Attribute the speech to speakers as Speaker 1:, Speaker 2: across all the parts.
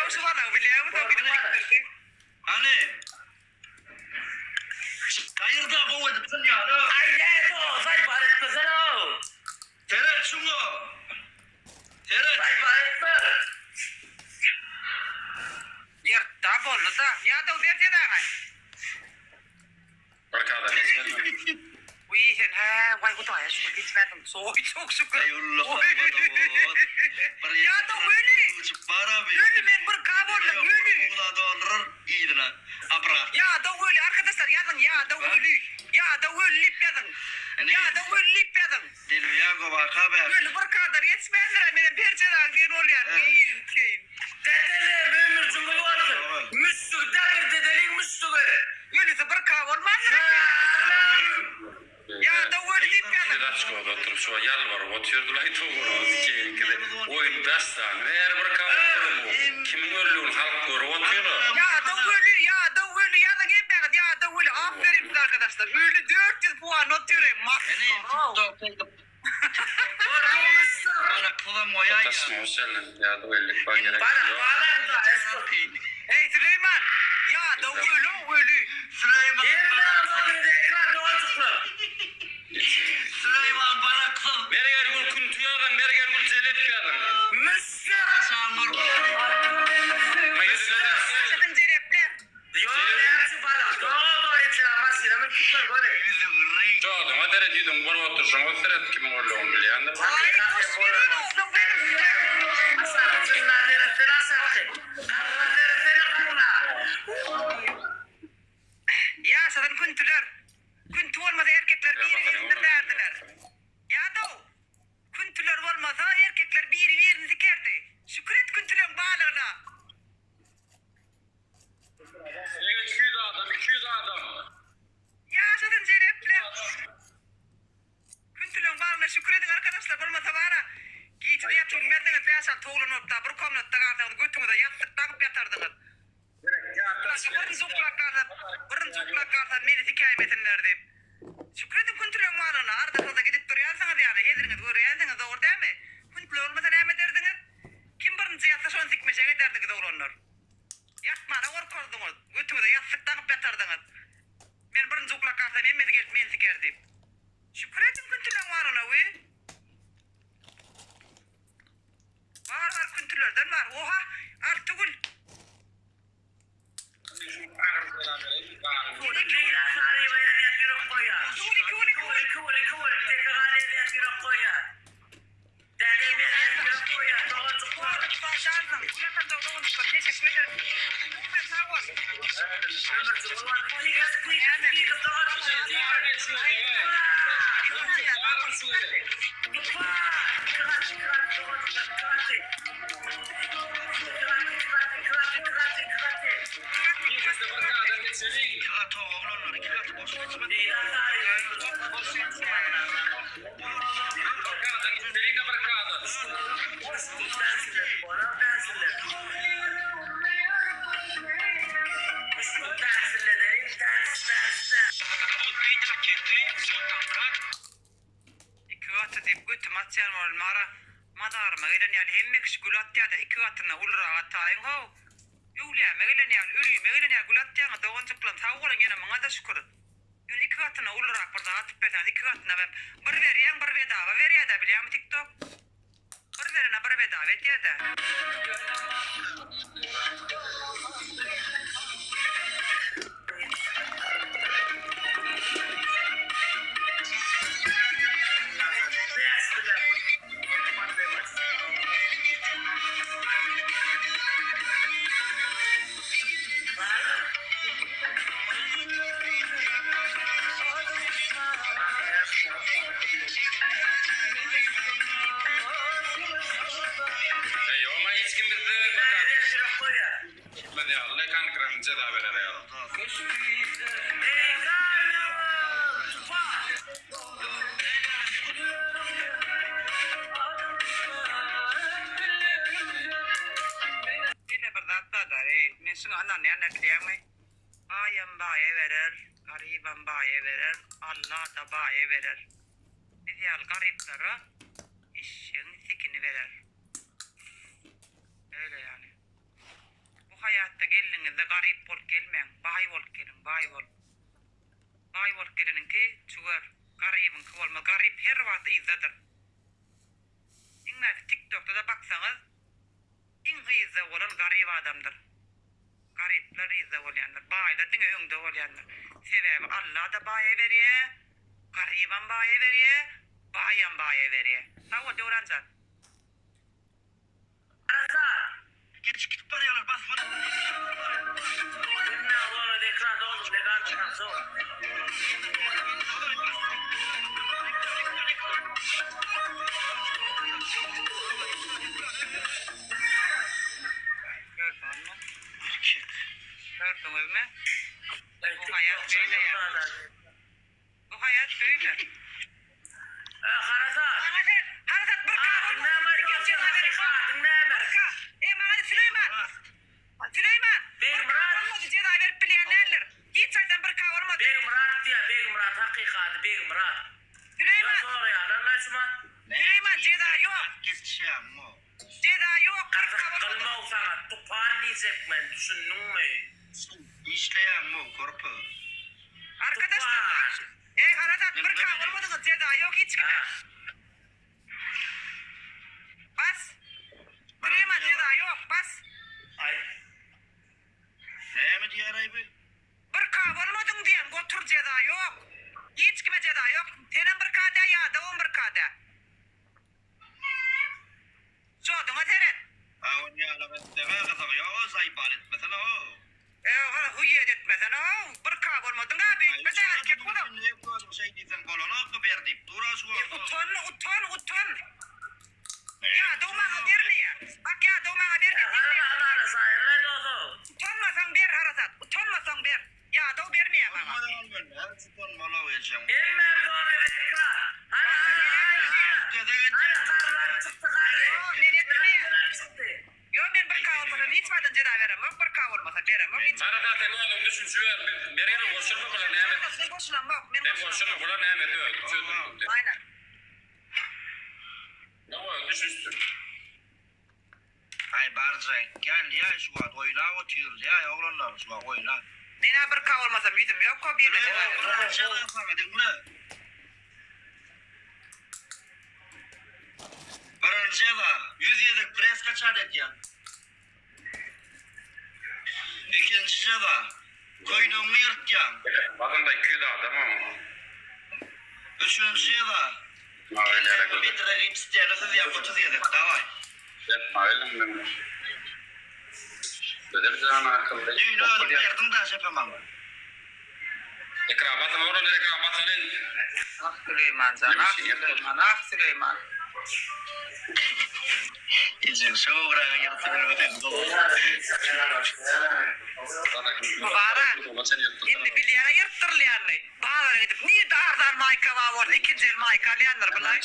Speaker 1: Ýadaw şu balagy bilýäňmi soň gidip dikdirdi.
Speaker 2: Hany. Gaýyrda gowy edip synýar-a.
Speaker 3: Aý näde olsaý bar etmesene-ow.
Speaker 2: Seret şuňa. Seret.
Speaker 3: Aý bar etme.
Speaker 1: Ýyrtda boldy-da. Ýadaw ber jezaňy.
Speaker 4: Bir kada geçmedimi?
Speaker 1: Wiý sen hä waý hudaýa şükür geçmänsiň soý çok şükür.
Speaker 2: Eý ulla hormat Bir
Speaker 1: Ýadaw öli. Öli men bir ka boldum öli.
Speaker 2: Ogla doldurar yzyna abrat.
Speaker 1: Ýadaw öli arkadaşlar ýazyň ýadaw öli. Ýadaw öli diýip ýazyň. Ýadaw öli diýip ýazyň.
Speaker 2: Delbiýago waka bärde.
Speaker 1: Öli bir kadar ýetişmändir-ä menem her jezaň diýen bolýan. Wiý keýin.
Speaker 3: Dedelim ömürjüňiz bolsun. Müşdükde bir dedeliň müşdügi.
Speaker 1: Ölüsi bir ka bolmandyr eken. Ýadaw öli diýip ýazyň.
Speaker 4: Ýüz açkoda oturyp şuňa ýalbaryp otyrdylaý dogruňyz keýiňkide oýun daşdan bäri bir ka bolup duran kimiň öldügini halk görüp otyra.
Speaker 1: Ýadaw öli ýadaw öli ýazyň hemmäňiz ýadaw öli aferin size arkadaşlar öli 400 puan otyr masgara.
Speaker 4: Sataşma hoş geldiň ýadaw ellik bar gerek ýok.
Speaker 1: Eý Süleýman ýadaw öli öli.
Speaker 4: Mergergül künti ýazyň Mergergül jelep ýazyň.
Speaker 1: Ýaşasyn jelepler.
Speaker 4: Joduňa seret ýüzüň bolup oturşyňa seret kimiň oldugyny bilýändir.
Speaker 1: Aý boş berin oglum benim. Ýaşasyn küntüler. Künti bolmasa erkekler biri birini dürlärdiler. Ýadaw. Küntüler bolmasa erkekler biri birini sikerdi. Şükür et küntüleň balygyna.
Speaker 4: 200 adam 200 adam.
Speaker 1: Ýaşasyn jelepler. Küntüleň balygyna şükür ediň arkadaşlar bolmasa bara gije-de ýatyp bilmezdiňiz bäş-alty oglan bolup da bir komnatda galsaňyz götüňize ýassyk daňyp ýatardyňyz. Başga birinji uklap galsa birinji uklap galsa meni sikäýmesinler diýip. Şükür ediň küntüleň balygyna arda-syrda gidip durýansyňyz ýaly hezriňizi görýänsiňiz dogry dälmi? Küntüler bolmasa näme ederdiňiz? Kim birinji ýatsa şony sikmeşek ederdiňiz oglanlar. Ýatmana gorkardyňyz, götüňize ýassyk daňyp ýatardyňyz. Men birinji uklap galsam hemmesi gelip meni siker diýip. Şükür ediň küntüleň baryna wi. Bar bar küntülerden bar. Oha Altygül. Iki gaty diýip götüm açýan bolmara mazaryma gelen ýaly hemme kişi gül atýada iki gatyna ulurak ataýyň how öwlüýäme gelen ýaly ölüme gelen ýaly gül atýaňyz doganjyklarym sag boluň ýene muňada şükür ýöne iki gatyna ulurak bir zat atyp berseňiz iki gatyna hem bir berýäň bir bedaba berýädä bilýäňmi tiktok bir berene bir bedaba edýädä.
Speaker 4: Ýoma hiç kim bizde Gitmez ýaly ne konkretny jeza berer ýaly.
Speaker 1: Şeýle bir zat bar-da, eý, men şuňa ynanýan-da bilýäňmi? Baýam baýa berer, garybam baýa berer, Alla-da baýa berer. Biz ýaly garyplara eşegiň sikini berer. Öýle ýaly. gelmäň, baý bolup geliň, baý bolup. Baý bolup geleniňki çüwer, garybyňky bolmaz. Garyp her wagt yzdadyr. Iň bärsi tiktokda-da baksaňyz, iň yzda bolan garyp adamdyr. Garyplar yzda bolýandyr. Baýlar diňe öňde bolýandyr. Sebäbi Alla-da baýa berýä, garybam baýa berýä, baýam baýa berýä. Sag bol Döwranjan.
Speaker 3: Arasat.
Speaker 2: Geçip gidip barýarlar basma.
Speaker 3: Hemme oglanlar ekranda oglum legalny tanso.
Speaker 1: Gördüňizmi?
Speaker 2: Erkek.
Speaker 1: Gördüňizmi? Bu haýat beýle ýa. Bu haýat beýle.
Speaker 3: Harasat.
Speaker 1: Maňa sen, Harasat bir ka
Speaker 3: Adyň näme aýdyp
Speaker 1: ikinji
Speaker 3: otyrsyň
Speaker 1: haberi
Speaker 3: hakyky adyň näme?
Speaker 1: Bir ka. E maňa de Süleýman. Süleýman. Bir ka
Speaker 3: Begmyrat.
Speaker 1: bolmady jeza berip bilýän däldir. Hiç haýsam bir ka bolmady.
Speaker 3: Begmyrat diýýär Begmyrat hakyky ady Begmyrat. Ýa
Speaker 1: Süleýman.
Speaker 3: soraýarlar-laý şumat.
Speaker 1: Süleýman jeza ýok.
Speaker 2: Geçýäň mo.
Speaker 1: Jeza ýok bir ka
Speaker 3: Gyzyk
Speaker 1: bolmady.
Speaker 3: gylmaw saňa tupan diýjek men düşündiňmi?
Speaker 2: Işleýäň mo körpe.
Speaker 1: Arkadaşlar
Speaker 3: Tupan.
Speaker 1: Eý Harasat bir ka bolmadyňyz jeza ýok hiç kime. Bas. Süleýman jeza ýok bas.
Speaker 3: Aý.
Speaker 2: Näme diýäraý bu?
Speaker 1: Bir ka bolmadyň diýen gotur jeza ýok. Hiç kime jeza ýok. Senem bir ka dä ýadawam bir ka dä. Joduňa seret.
Speaker 2: A ony ýalak etseňä gyzygy ýoga zaýbal etmesene how.
Speaker 1: Eý hany huýýet etmesene how. Bir ka bolmadyň a beýtmese erkek bolup.
Speaker 2: Özüň şeý diýseň bolanokmy ber diýip dur-a şu
Speaker 1: E
Speaker 2: wagt.
Speaker 1: utan utan utan. Ýadaw maňa bermeýä. Bak ýadaw maňa bermeýä.
Speaker 3: Hany ylalaşaýynlaý dost-ow.
Speaker 1: Utanmasaň ber harasat. Utanmasaň ber. Ýadaw bermeýä maňa.
Speaker 3: Hemmäm zorly ekran. Hany hany hany hany. Hany garlar çykdy garry.
Speaker 1: Ýok men etmeýän.
Speaker 3: Garlar çykdy.
Speaker 1: Ýok men bir ka bolmasa hiç wagtam jeza beremok bir ka bolmasa beremok hiç.
Speaker 4: Harasat sen özüň düşünje ber. Mergene goşulma bular näme.
Speaker 1: Men goşulamok men
Speaker 4: Sen goşulma bular näme özüň çözdür.
Speaker 1: Aýnan.
Speaker 4: Ýok düşünsin.
Speaker 2: Aý barja gel ýa şu wagt oýnap otyrys ýa oglanlar şu wagt oýnap.
Speaker 1: Menä bir ka bolmasam ýüzüm ýok ko birine jeza bermäge.
Speaker 2: Saňa diňle. Birinji jeza 100 gezek pres kaçat edýän. Ikinji jeza köýnegiňi ýyrtýaň.
Speaker 4: Basynda 200 adam o.
Speaker 2: Üçünji jeza kelläňi bedre gyýyp stena syzýaň 30 gezek daway.
Speaker 4: Gözel jan akylly.
Speaker 2: Düýn özüň berdiň da şepe maňa.
Speaker 4: Ekran basyn oglanlar ekran basalyň.
Speaker 1: Ah Süleýman jan ah Süleýman ah Süleýman.
Speaker 2: Ejeň şowraga ýyrtsa bilmeseň gowy.
Speaker 1: Mubara indi bilýäňä ýyrtdyrylýanyny. Bazara gidip nirde arzan maýka bar bolsa ikinji el maýka alýandyr bulaý.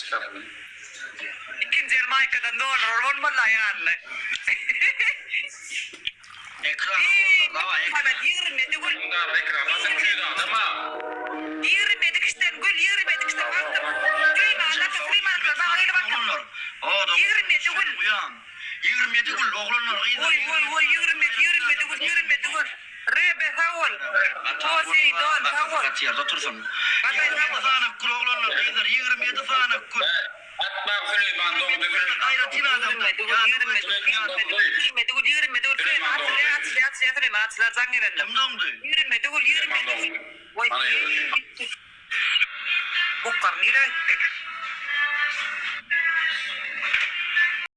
Speaker 1: Ikinji el maýkadan doldurur bolmaly ýanyny.
Speaker 2: Ekran oglanlar daway ekran.
Speaker 1: Muhammet 27 gül.
Speaker 4: Ekran basyn 200 adam a.
Speaker 1: 27 kişiden gül 27 kişiden basdym. Süleýman ata Süleýmanlar maňa gelip atdyň.
Speaker 2: Oglanlar. O
Speaker 1: 27 gül.
Speaker 2: Uýam. 27 gül oglanlar gyzlar.
Speaker 1: Oý oý oý 27 27 gül 27 gül. Rebe sag bol. Poseidon sag bol.
Speaker 2: Gaty ýerde otursun.
Speaker 1: Gatay sag
Speaker 2: 27
Speaker 1: bol.
Speaker 2: sany gül oglanlar gyzlar 27 sany gül.
Speaker 4: Atma Süleýman dogdy.
Speaker 2: Aýratyn adamlar.
Speaker 1: 27 gül 27 gül 27 gül 27 gül Süleýman açylýar açylýar açylýar Süleýman açylar jaň gelendir.
Speaker 2: Kim doňdy?
Speaker 1: 27 gül 27 gül. Oý.
Speaker 4: Bana ýöredi.
Speaker 1: Boklar nirä gitdi?